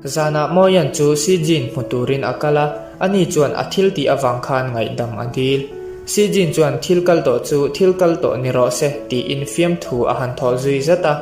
Zanah Moyan chu Sijin hmu turin a kal a, ani chuan a thil tih avang khan ngaihdam a dil. Sijin chuan thil kal tawh chu thil kal tawh ni rawh se tiin fiamthu a han thawh zui zat a.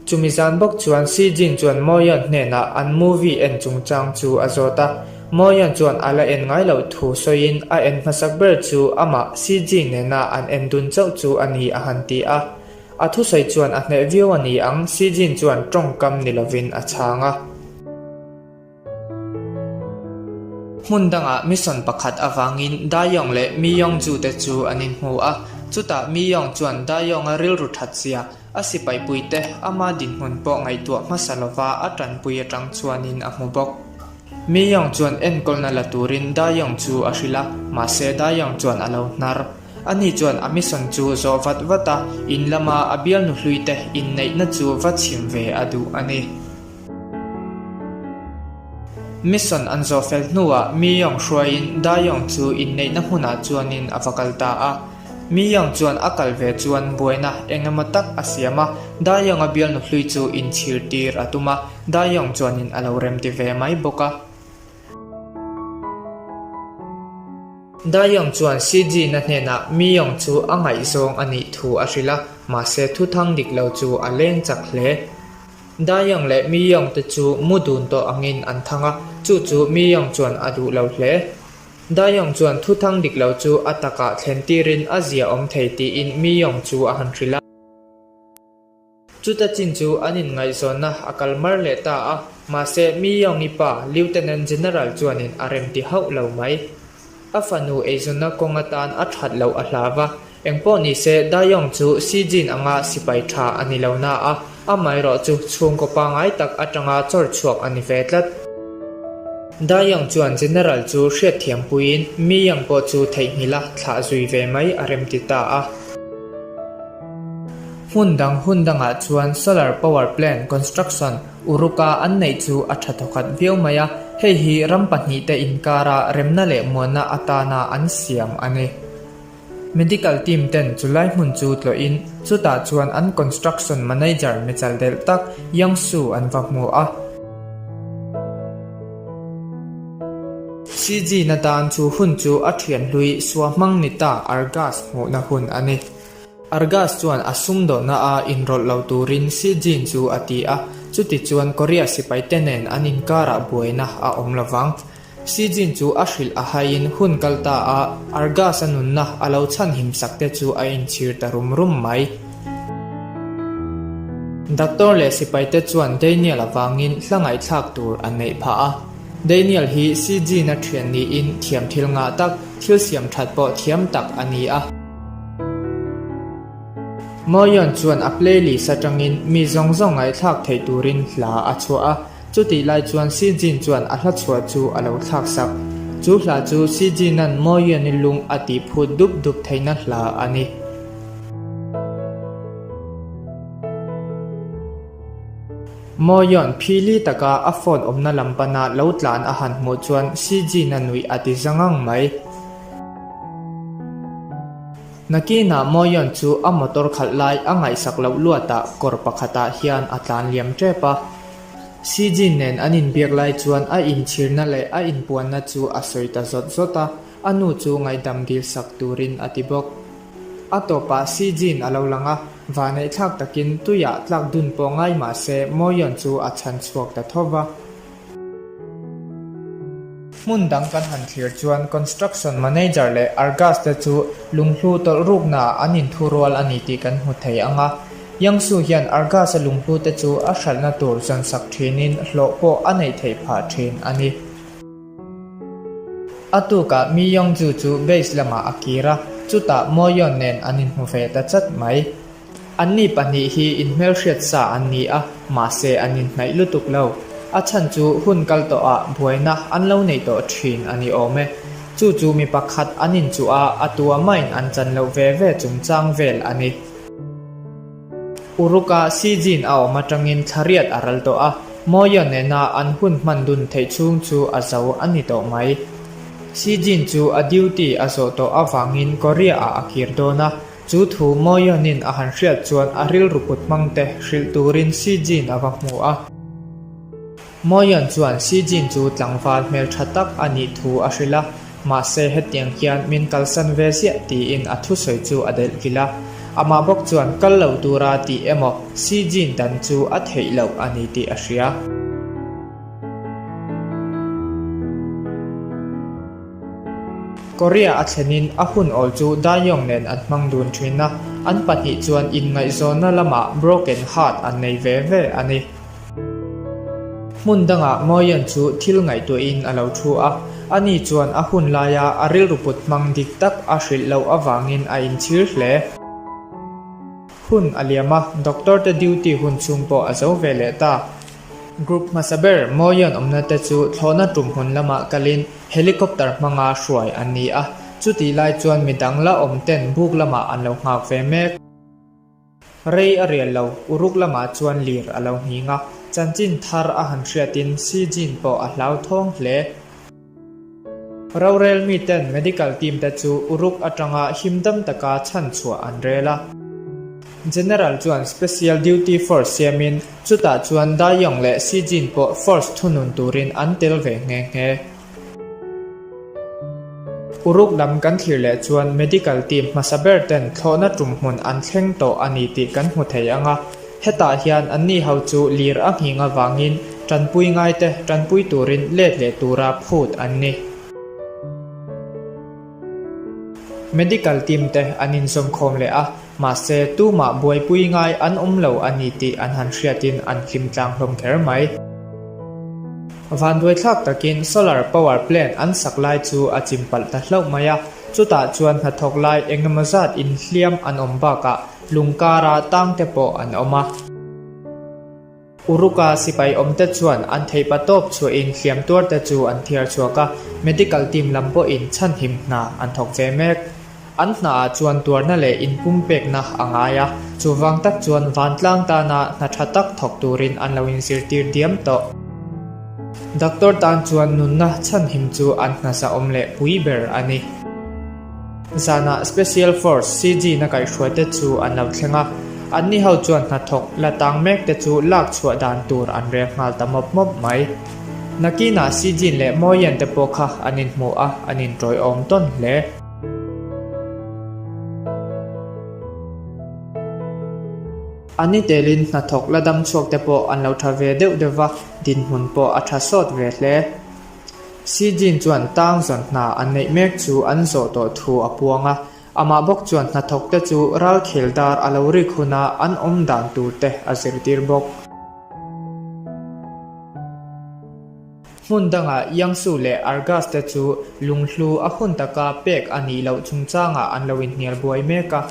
Chumi zan bawk chuan Sijin chuan Moyan hnenah an movie en chungchang chu a zawt a. Moyan chuan a la en ngai loh thu sawiin a en hmasak ber chu amah Sijin nena an en dun chauh chu a ni a han ti a. A thusawi chuan a hneh viau a ni ang, Sijin chuan tawngkam ni lovin a chhang a. Hmun dangah mission pakhat avangin Dayong leh Mi Yong Ju te chu an inhmu a. Chutah Mi Yong chuan Dayong-a rilru that zia, a sipaipui te ama dinhmun pawh ngaihtuah hmasa lova a tanpui atang chuanin a hmu bawk. Mi Yong chuan enkawlna la turin Dayong chu a hrilh a, mahse Dayong chuan a lo hnar. Ani chuan a mission chu zawh vat vat a, in lama a bialnu hluite inneihna chu va chhim ve a duh a ni. Mission an zawh fel hnuah Mi Yong hruaiin Da Yong chu inneihna hmunah chuanin a va kal ta a. Mi Yong chuan a kal ve chuan buaina eng emaw tak a siam a, Da Yong-a bialnu hlui chu inchhir tir a tum a, Da Yong chuanin a lo remti ve mai bawk a. Dayong chuan Sijin-a hnenah Miyong chu a ngaihzawng a nih thu a hrilh a, mahse thuthang dik lo chu a leng chak hle. Dayong leh Miyong te chu mu dun tawh angin an thang a, chu chu Miyong chuan a duh lo hle. Dayong chuan thuthang dik lo chu a takah thlen tirin a zia awm thei tiin Miyong chu a han hrilh a. Chuta chin chu an inngaihzawnna a kal mar leh ta a, mahse Mi Yong-i pa Lieutenant General chuanin a remti hauh lo mai. A fanu eizawnna kawng atan a that loh a hlau va, engpawh nise Da Yong chu Xi Jin anga sipai tha a ni lo na a, amaherawh chu chhungkaw pangngai tak atanga chawr chhuak a ni ve tlat. Da Yong chuan General chu hriatthiam puiin Mi Yong pawh chu theihnghilh a thlah zui ve mai a remti ta a. Hmun dang hun dangah chuan solar power plant construction Uruka an neih chu a tha thawkhat viau mai a, hei hi ram pahnihte inkara remna leh muanna atana an siam a ni. Medical team ten chulai hmun chu tlawhin chutah chuan an construction manager michal delh tak Yang Su an va hmu a. CG na tan chu hun chu a thian hlui sua hmang ni ta Argas hmuhna hun a ni. Argas chuan a sumdawhna a inrawlh lo turin Xi Jin chu a ti a, chuti chuan Korea sipaite nen an inkarah buaina a awm lo vang. Xi Jin chu a hrilh a haiin hun kal ta a, Argas-a nunna a lo chhanhim sak te chu a inchhir ta rum rum mai. Doctor leh sipaite chuan Daniel avangin hla ngaihthlak tur an neih phah a. Daniel hi Xi Jin-a thian niin thiam thil ngah tak, thil siam that pawh thiam tak a ni a. Moyon chuan a playlist atangin mi zawng zawng ngaihthlak theih turin hla a chhuah a, chutih lai chuan Sijin chuan a hla chhuah chu a lo thlak sak. Chu hla chu Sijin-a'n Moyon-i lung a tih phut dup dup theihna hla a ni. Moyon phili taka a phone awmna lam pana lo tlan a han hmuh chuan Sijin-a nuih a ti za ngang mai. Nakinah Moyon chu a motor khalh lai a ngaihsak loh luatah kawr pakhatah hian a tlan liam tep a. Sijin nen an inbiak lai chuan a inchhirna leh a inpuanna chu a sawi ta zawt zawt a, a nu chu ngaihdam dil sak turin a ti bawk. A tawpah Sijin a lo lang a, vaneihthlak takin tuiah tlak dun pawh ngai mah se Moyon chu a chhan chhuak ta tho va. Hmun dang kan han thlir chuan Construction Manager leh Argas te chu lunghlu tawlh ruknaah an inthurual a ni tih kan hmu thei ang a. Yangsu hian Argas-a lunghlu te chu a hralhna tur zawnsak thinin hlawh pawh a neih theih phah thin a ni. A tukah Mi Yongju chu base lamah a kir a, chutah Moyeon nen an inhmu ve ta chat mai. Anni pahnih hi inhmelhriat sa an ni a, mahse an inhnaih lutuk lo. A chhan chu hun kal tawhah buaina an lo neih tawh thin a ni awm e. Chu chu mi pakhat an inchuh a, a tua main an chan loh ve ve chungchang vel a ni. Uruka Sijin a awm atangin thlariat a ral tawh a, Moya nena an hun hman dun theih chhung chu a zo a ni tawh mai. Sijin chu a duty a zawh tawh avangin Korea-ah a kir dawn a, Chu thu Moyonin a han hriat chuan a rilru kut hmang te hrilh turin Sijin a va hmu a. Moyeon chuan Sijin chu tlangval hmeltha tak a nih thu a hrilh a, mahse hetiang hian min kalsan ve ziah tiin a thusawi chu a delh kilh a. Amah bawk chuan kal lo tura tih emaw Sijin dan chu a theih loh a ni tih a hria. Korea a thlenin a hun awl chu Daeyoung nen an hmang dun thin a, an pahnih chuan inngaihzawnna lamah broken heart an nei ve ve a ni. Hmun dangah Moyeon chu thil ngaihtuahin a lo thu a, ani chuan a hun laia a rilru put hmang dik tak a hrilh loh avangin a inchhir hle. Hun a liam a, doctor te duty hun chhung pawh a zo ve leh ta. Group hmasa ber Moyeon awmna te chu thlawhna tum hmun lamah kalin helicopter hmanga hruai an ni a, chutih lai chuan midang la awm ten buk lamah an lo nghak ve mek. Rei a rial lo, Uruk lamah chuan lir a lo nghing a, chanchin thar a han hriatin Sijin pawh a hlauthawng hle. Rorel miten medical team te chu Uruk atanga himdam taka chhanchhuah an rel a. General chuan Special Duty Force siamin chutah chuan Daeyoung leh Sijin pawh force thunun turin an tel ve nghe nghe. Uruk lam kan thlir leh chuan medical team hmasa ber ten thlawhna tum hmun an thleng tawh a ni tih kan hmu thei ang a, hetah hian anni ho chu lir a nghing avangin tanpui ngaite tanpui turin let leh tura phut an ni. Medical team te an inzawmkhawm leh a, mahse tumah buaipui ngai an awm lo a ni tih an han hriatin an hlim tlang hlawm kher mai. Vanduaithlak takin solar power plant an sak lai chu a chim palh ta hlauh mai a, chutah chuan hnathawk lai engemaw zat inhliam an awm bakah lung kara tang te pawh an awm a. Uruka sipai awmte chuan an theihpa tawp chhuahin hliam tuarte chu an thiar chhuak a, medical team lam pawhin chhanhim hna an thawk ve mek. An hnaah chuan tuarna leh inpumpekna a ngai a, chuvang tak chuan vantlang tana hna tha tak thawk turin an lo inzirtir diam tawh. Doctor tan chuan nunna chhanhim chu an hna zahawm leh pui ber a ni. Zanah Special Force CG na kaihhruaite chu an lo thleng a, anni ho chuan hnathawk la tang mek te chu lak chhuah dan tur an rel nghal ta mawp mawp mai. Nakinah CG leh Moyen te pawh kha an inhmu a, an intawiawm tawn hle. A ni telin hnathawk la dam chhuak te pawh an lo tha ve deuh deuh va, dinhmun pawh a tha sawt ve hle. Sijin chuan tang zawn hna an neih mek chu an zawh tawh thu a puang a, amah bawk chuan hnathawk te chu ralkhel dar a lo rik huna an awm dan tur te a zirtir bawk. Hmun dangah Yangsu leh Argas te chu lunghlu a hun taka pek a nih loh chungchangah an lo inhnial buai mek a.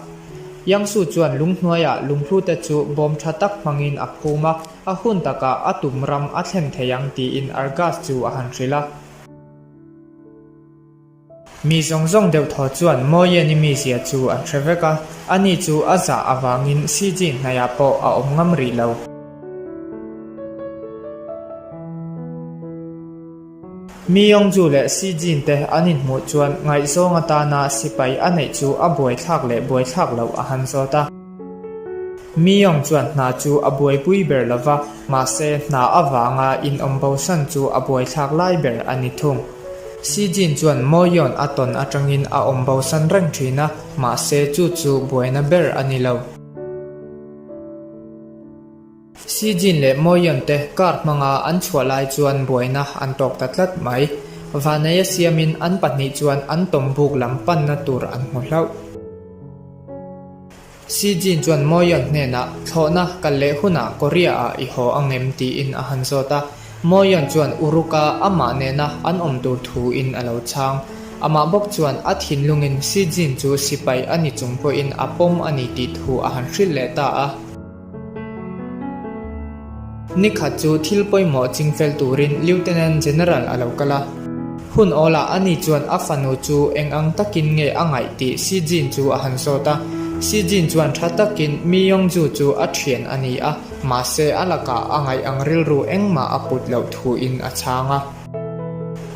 Yangsu chuan lunghnuaiah lunghlu te chu bawm tha tak hmangin a phum a, A hun takah a tum ram a thlen thei ang tiin Argas chu a han hrilh a. Mi zawng zawng deuh thaw chuan Moyeni mizia chu an hre vek a, ani chu a zah avangin CG hnaihah pawh a awm ngam rih lo. Mi Yongju leh Si Jin te an inhmuh chuan ngaihzawng atana sipai a neih chu a buaithlak leh buaithlak loh a han zawt a. Mi Yong chuan hna chu a buaipui ber lo va, mahse hna avanga inawm bosan chu a buaithlak lai ber a ni thung. Si Jin chuan Mo Yeon a tawn atangin a awm bosan reng thin a, mahse chu chu buaina ber a ni lo. Sijin leh Moyeon te car hmanga an chhuah lai chuan buaina an tawk ta tlat mai. Vaneia siamin an pahnih chuan an tawm buk lam panna tur an hmu hlauh. Sijin chuan Moyeon hnenah thlawhna kal leh hunah Korea ah i haw ang em tiin a han zawt a. Moyeon chuan Uruka amah nena an awm tur thuin a lo chhang. Amah bawk chuan a thinlungin Sijin chu sipai a ni chung pawhin a pawm a ni tih thu a han hrilh leh ta a. Nikhat chu thil pawimawh chingfel turin Lieutenant General a lo kal a. Hun awlah ani chuan a fanu chu eng ang takin nge a ngaih tih Si Jin chu a han zawt a. Si Jin chuan tha takin Mi Yong Ju chu a thian a ni a, mahse a lakah a ngaih ang rilru engmah a put loh thuin a chhang a.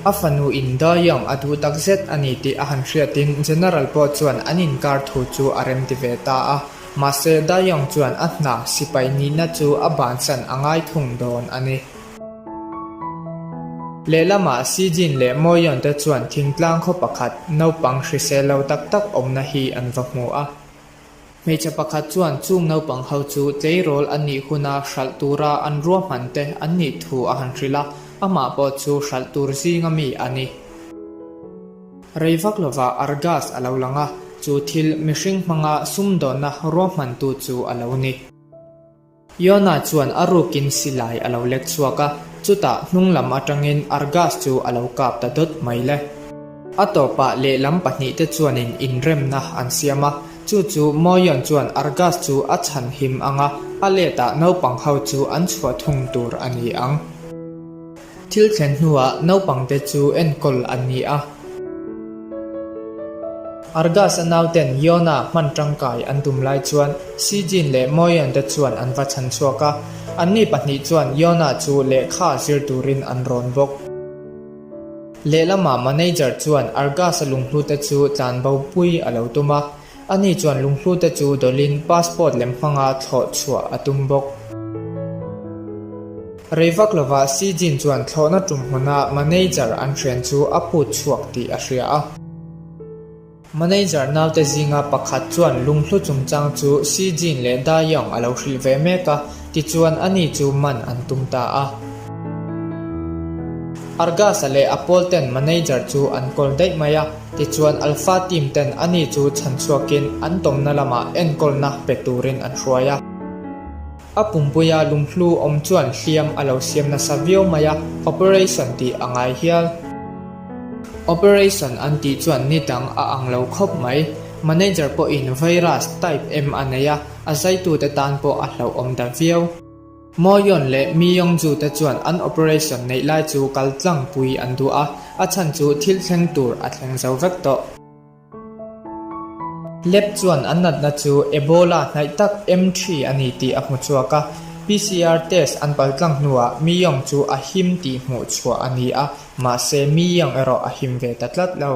A fanu in Da Young a duh takzet a ni tih a han hriatin General pawh chuan an inkar thu chu a remti ve ta a. Mahse, Daeyoung chuan a hna sipai nihna chu a bansan a ngai thung dawn a ni. Lehlamah Sijin leh Moyeon te chuan thingtlang khaw pakhat naupang hrisel lo tak tak awmna hi an va hmu a. Hmeichhe pakhat chuan chung naupang ho chu tleirawl an nih huna hralh tura an ruahman te an nih thu a han hrilh a, amah pawh chu hralh tur zinga mi a ni. Rei vak lovah Argas a lo lang a, chu thil mihring hmanga sumdawnna ruahmantu chu a lo ni. Yona chuan a rukin silai a lo lek chhuak a, chutah hnung lam atangin Argas chu a lo kap ta dawt mai le. A tawpah lehlam pahnihte chuanin inremna an siam a, chu chu Moyon chuan Argas chu a chhan him ang a, a letah naupang ho chu an chhuah thung tur a ni ang. Thil thlen hnuah naupangte chu enkawl an ni a. Argas-a nauten Yona hman tangkai an tum lai chuan Sijin leh Moyon te chuan an va chhan chhuak a. Anni pahnih chuan Yona chu lehkha zir turin an rawn bawk. Lehlamah manager chuan Argas-a lunghlute chu tlanbo pui a lo tum a. Ani chuan lunghlute chu dawlin passport lem hmanga thlawh chhuah a tum bawk. Rei vak lovah Sijin chuan thlawhna tum hmuna manager an hrian chu a phut chhuak tih a hria a. Manager naute zinga pakhat chuan lunghlu chungchang chu Sijin leh Dayoung a lo hrilh ve mek a, tichuan ani chu man an tum ta a. Argas-a leh a pawl ten manager chu an kawl daih mai a. Tichuan Alpha team ten ani chu chhan chhuakin an tawmna lamah enkawlna pe turin an hruai a. A pumpuia lunghlu awm chuan hliam a lo siam nasa viau mai a, operation tih a ngai hial. Operation an tih chuan ni dang a ang lo khawp mai. Manager pawhin virus type M a nei a, a zaitute tan pawh a hlauhawm ta viau. Moyon leh Mi Yongju te chuan an operation neih lai chu kal tlangpui an duh a, a chhan chu thil thleng tur a thleng zo vek tawh. Lab chuan an natna chu Ebola hnaih tak M3 a ni tih a hmu chhuak a, PCR test an pal tlang hnuah Mi Yong chu a him tih hmuh chhuah a ni a, mahse Mi Yong erawh a him ve ta tlat lo.